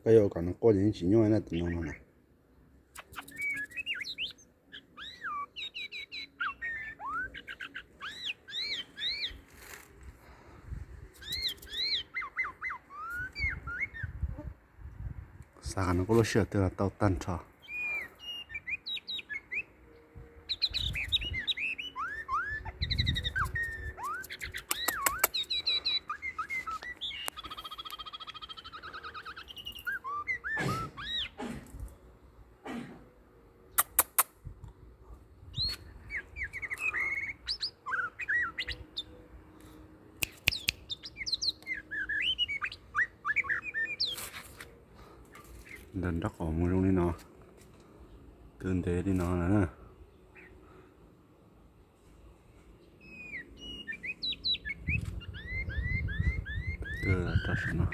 Peb yuav ua kom nws quaj ces yeej tsis nyuaj na tus no no na. Xav qhov no kuj lub sij hawm twg los tau tag nrho. Ntawm nraub qaum mus zoo li no, twb ntev li no lawm na. Twb rau saum no.